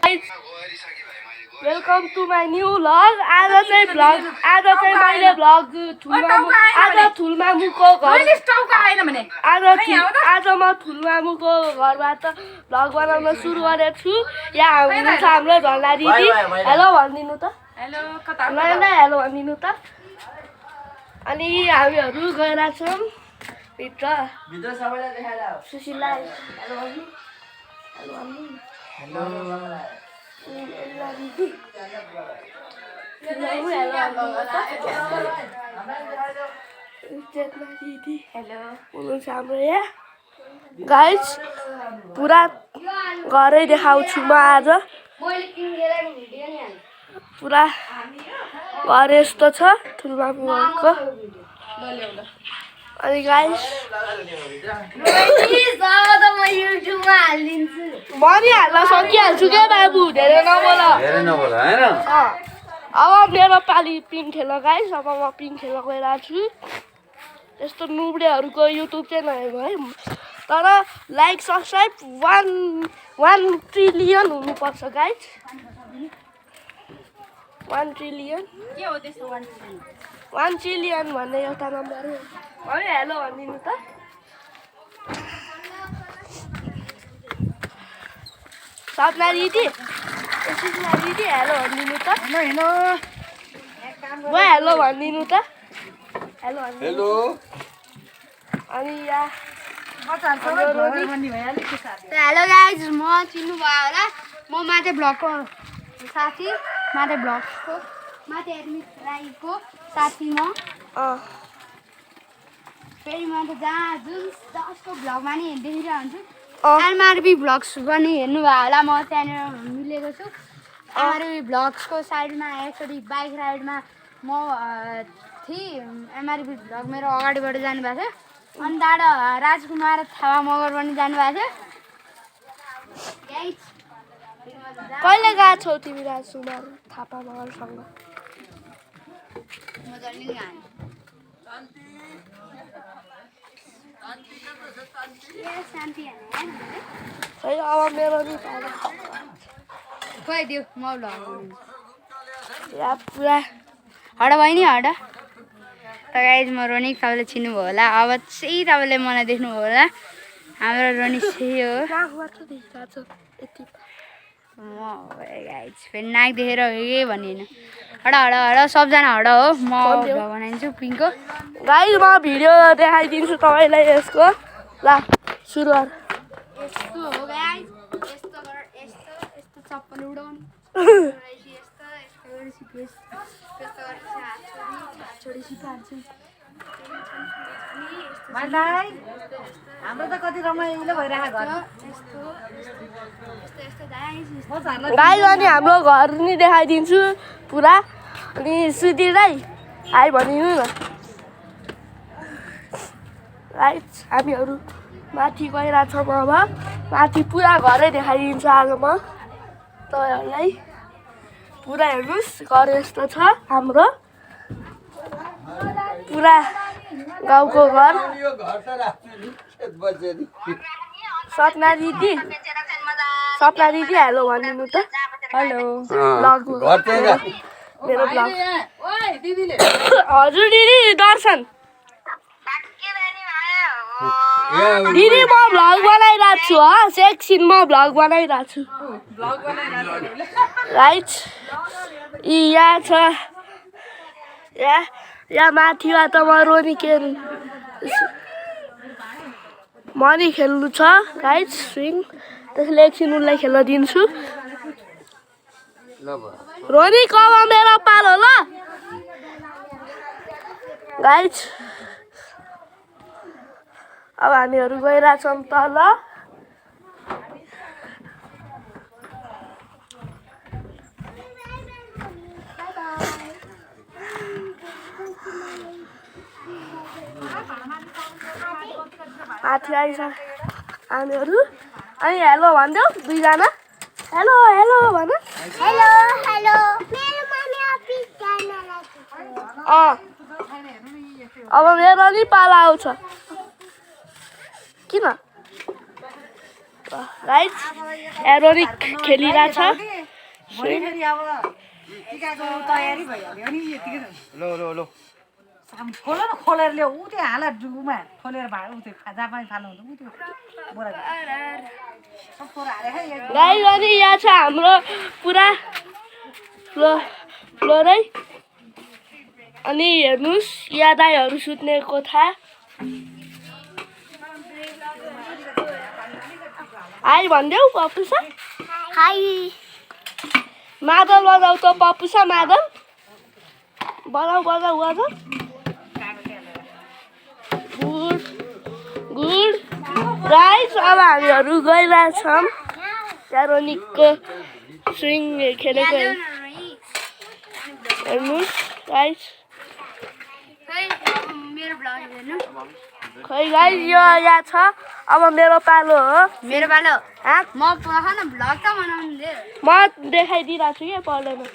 Welcome to my new vlog. आज चाहिँ मैले भ्लग ठुलमामुको घर आज म ठुलमामुको घरबाट भ्लग बनाउन सुरु गरेको छु। यहाँ हुनुहुन्छ हाम्रो झन्डा दिदी। हेलो भनिदिनु त। हेलो भनिदिनु त। अनि हामीहरू गइरहेछौँ भित्र सबैलाई देखाएर सुशीला हेलो भन्नु। हाम्रो यहाँ गाइस पुरा घरै देखाउँछु म आज। पुरा घर यस्तो छ ठुलमामुको। अनि गाइस भनिहाल्न सकिहाल्छु क्या बाबु, धेरै नबोल हैन। अब मेरो पाली पिङ खेल्न गाइस। अब म पिङ खेल्न गइरहेको छु। यस्तो नुब्रेहरूको युट्युब च्यानल है, तर लाइक सब्सक्राइब 1 ट्रिलियन हुनुपर्छ गाइस। 1 ट्रिलियन के हो त्यस्तो? 1 ट्रिलियन भन्ने एउटा नम्बर हो। हेलो भनिदिनु त। सपना दिदी हेलो भनिदिनु त। हेलो भनिदिनु त। हेलो अनि यहाँ हेलो गाइज, म चिन्नु भयो होला। म माथि ब्लगको साथी, माथि ब्लगको माथि एडमिट राईको साथी म। फेरि म त जुन जसको भ्लगमा नि देखिरहेको हुन्छु। एमआरबी भ्लग्स पनि हेर्नु भयो होला। म त्यहाँनिर मिलेको छु। एमआरबी भ्लग्सको साइडमा एकचोटि बाइक राइडमा म थिएँ। एमआरबी भ्लग मेरो अगाडिबाट जानुभएको थियो। अनि त्यहाँबाट राजकुमार थापा मगर पनि जानुभएको थियो। कहिले गएको छौ तिमी राजकुमार थापा मगरसँग? खै अब मेरो नि खोइदियो म या पुरा हड भयो नि हड। त गाइज म रोनिक, तपाईँले चिन्नुभयो होला। अब चाहिँ तपाईँले मलाई देख्नुभयो होला। हाम्रो रोनिक चाहिँ हो गाइज। फेरि नाक देखेर के भनिएन। हड सबजना हड हो। म भ्लग बनाइदिन्छु पिङको। गाइज म भिडियो देखाइदिन्छु तपाईँलाई यसको। ल सुरु गर। यस्तो हो गाइज। यस्तो चप्पल उडाउनु। हाम्रो त कति रमाइलो भइरहेको घर। गाइज अनि हाम्रो घर नि देखाइदिन्छु पुरा। अनि सुधीर राई हाई भनिदिनु न। गाइज हामीहरू माथि गइरहेछौँ। अब माथि पुरा घरै देखाइदिन्छु आज म तपाईँहरूलाई। पुरा हेर्नुहोस् घर यस्तो छ हाम्रो। पुरा गाउँको घर। सपना दिदी हेलो भनिदिनु त। हेलो मेरो ब्लग। हजुर दिदी दर्शन दिदी म भ्लग बनाइरहेको छु। एकछिन म भ्लग बनाइरहेको छु। राइट यहाँ छ। यहाँ माथिबाट म रोनी मनी खेल्नु छ गाइज स्विङ। त्यसले एकछिन उसलाई खेल्न दिन्छु। रोनी कब मेरो पालो ल गाइज। अब हामीहरू गइरहेछौँ तल। माथि आइसक्यो हामीहरू। अनि हेलो भनिदेऊ दुईजना। हेलो भन। अब मेरो नि पाला आउँछ। किन गाइस एरोनिक खेलिरहेछ। भोलि फेरि अब टिकाको तयारी भइहाल्यो नि यतिकै त लो खोल न खोलेर ल्याऊ ऊ त्यो हाल डुबुमा खोलेर भाँडा ऊ त्यो जहाँ पनि फाल्नु हुन्छ ऊ त्यो बोरा सब पोरा हालेर गाइस अनि यहाँ छ हाम्रो पुरा फ्लोर है अनि हेर्नुस् यहाँ दाइहरू सुत्ने कोठा हाई भनिदेऊ पपुसा हाई मादल बजाऊ त पपुसा मादल बजाऊ बजाऊ गुड गाइस अब हामीहरू गइरहेछौँ क्यारोनिकको स्विङ खेलेको हेर्नुहोस् गाइस मेरो ब्लग हेर्नु खै गाइस यो यहाँ छ अब मेरो पालो हो मेरो पालो म पखन ब्लग त बनाउनु दे म देखाइदिइरहेको छु क्या पर्दैन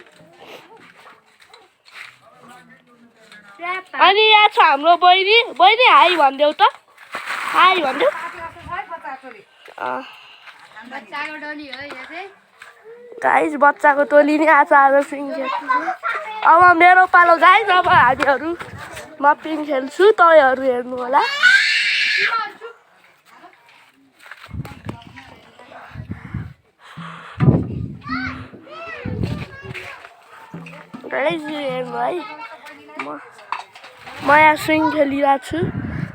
अनि यहाँ छ हाम्रो बहिनी हाई भनिदेऊ त हाई भनिदेऊ बच्चाको डोली हो यो चाहिँ गाइस बच्चाको टोली नै आज स्विङ खेल्छु अब मेरो पालो गाइस अब हामीहरू म पिङ खेल्छु तपाईँहरू हेर्नु होला गाइस हेर्नु है म यहाँ स्विङ खेलिरहेको छु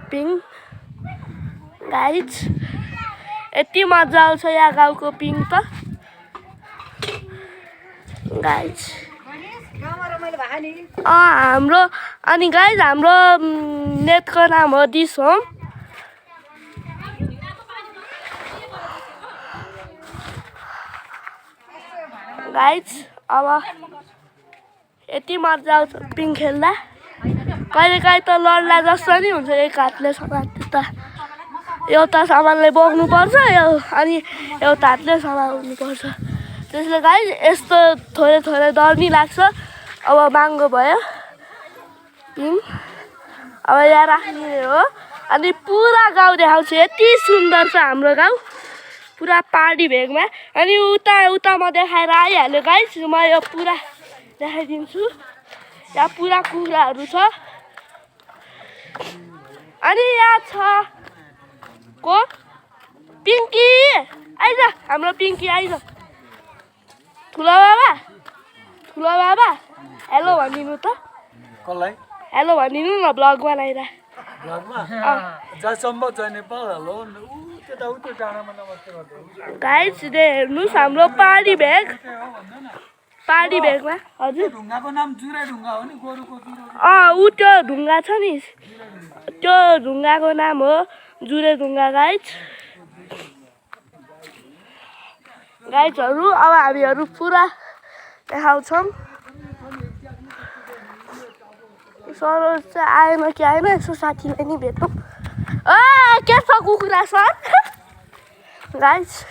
पिङ गाइस यति मजा आउँछ यहाँ गाउँको पिङ त गाइस हाम्रो अनि गाइस हाम्रो नेटको नाम हो दिस होम गाइस अब यति मजा आउँछ पिङ खेल्दा कहिले काहीँ त लड्ला जस्तो नि हुन्छ एक हातले समात्नु त एउटा सामानले बोक्नुपर्छ अनि एउटा हातले समाउनुपर्छ त्यसले गाइस यस्तो थोरै डर नि लाग्छ अब महँगो भयो पिङ अब यहाँ राख्ने हो अनि पुरा गाउँ देखाउँछु यति सुन्दर छ हाम्रो गाउँ पुरा पहाडी भेगमा अनि उता म देखाएर आइहाल्यो गाइस म यो पुरा देखाइदिन्छु यहाँ पुरा कुखुराहरू छ अनि यहाँ छ को पिङ्की आइज हाम्रो पिङ्की आइज ठुलो बाबा हेलो भनिदिनु त कसलाई हेलो भनिदिनु न ब्लग बनाएर ब्लगमा जयसम्म जय नेपाल हेलो त्यता उता डाँडामा नमस्ते गर्दै गाइस हेर्नुहोस् हाम्रो पहाडी भेगमा हजुर ढुङ्गाको नाम जुरे ढुङ्गा हो नि गोरुको जुरो ऊ त्यो ढुङ्गा छ नि त्यो ढुङ्गाको नाम हो जुरे ढुङ्गा गाइजहरू अब हामीहरू पुरा देखाउँछौँ सरोज चाहिँ आएन कि आएन यसो साथीलाई नि भेटौँ के छ कुखुरा सर गाइज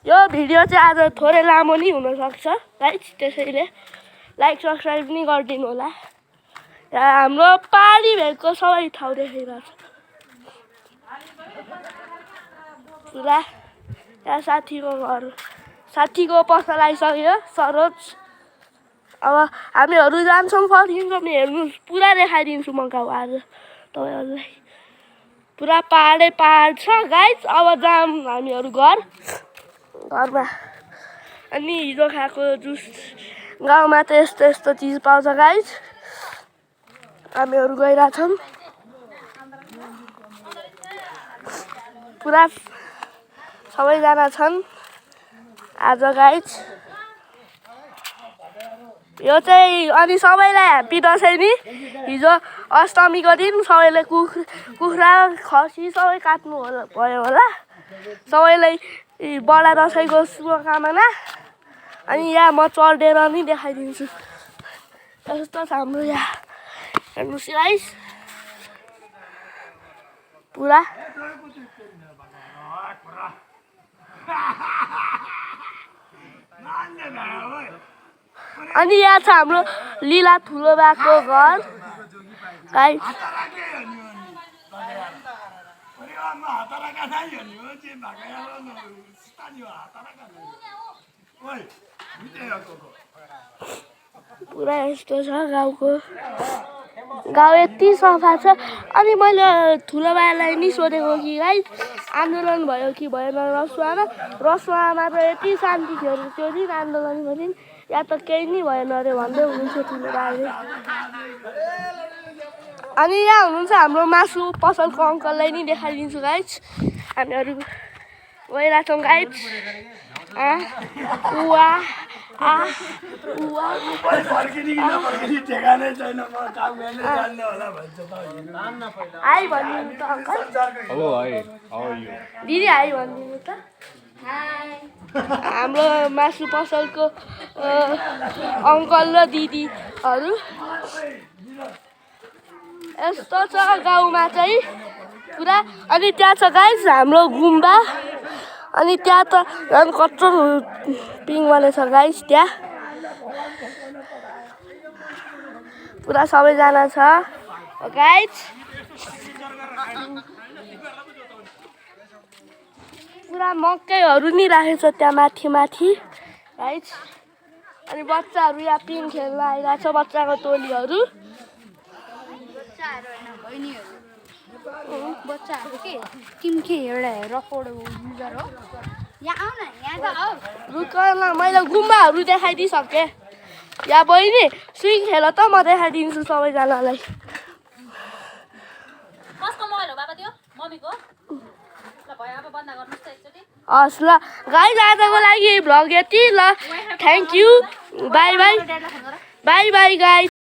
यो भिडियो चाहिँ आज थोरै लामो नि हुनसक्छ गाइज त्यसैले लाइक सब्सक्राइब नि गरिदिनु होला यहाँ हाम्रो पहाडी भेगको सबै ठाउँ देखाइरहेछ पुरा यहाँ साथीको पसल आइसक्यो सरोज अब हामीहरू जान्छौँ फर्किन्छौँ नि हेर्नुहोस् पुरा देखाइदिन्छु म गाउँ आज तपाईँहरूलाई पुरा पहाड छ गाइज अब जाऊँ हामीहरू घरमा अनि हिजो खाएको जुस गाउँमा त यस्तो चिज पाउँछ गाइज हामीहरू गइरहेछौँ पुरा सबैजना छन् आज गाइज यो चाहिँ अनि सबैलाई ह्याप्पी दसैँ नि हिजो अष्टमीको दिन सबैले कुखुरा खसी सबै काट्नु भयो होला सबैलाई बडा दसैँको शुभकामना अनि यहाँ म चढेर नि देखाइदिन्छु यस्तो छ हाम्रो यहाँ हेर्नुहोस् गाइस पुरा अनि यहाँ छ हाम्रो लीला ठुलो बाको घर गाइस पुरा यस्तो छ गाउँको गाउँ यति सफा छ अनि मैले ठुलो भाइलाई नि सोधेको कि गाइस आन्दोलन भयो कि भएन रसुवामा त यति शान्ति थियो त्यो दिन आन्दोलनको दिन या त केही नि भएन अरे भन्दै हुनुहुन्छ ठुलो भाइले अनि यहाँ हुनुहुन्छ हाम्रो मासु पसलको अङ्कललाई नि देखाइदिन्छु गाइस हामीहरू गइरहेछौँ गाइस हाई भनिदिनु त अङ्कल दिदी हाई भनिदिनु त हाम्रो मासु पसलको अङ्कल र दिदीहरू यस्तो छ गाउँमा चाहिँ पुरा अनि त्यहाँ छ गाइस हाम्रो गुम्बा अनि त्यहाँ त झन् कत्रो पिङ बनेछ गाइस त्यहाँ पुरा सबैजना छ गाइस पुरा मकैहरू नि राखेको छ त्यहाँ माथि माथि गाइस अनि बच्चाहरू यहाँ पिङ खेल्न आइरहेको छ बच्चाको टोलीहरू बच्चाहरू के टिमके एउटा रफोड युजर हो यहाँ आऊ न यहाँ त आऊ रुक न मैले गुम्बाहरू देखाइदिइसकेँ यहाँ बहिनी स्विङ खेल त म देखाइदिन्छु सबैजनालाई कसको मोबाइल हो बाबा त्यो मम्मीको ल भयो अब बन्द गर्नुहोस् त एकचोटि हस् ल गाइस आजको लागि भ्लग यति ल thank you by by by by guys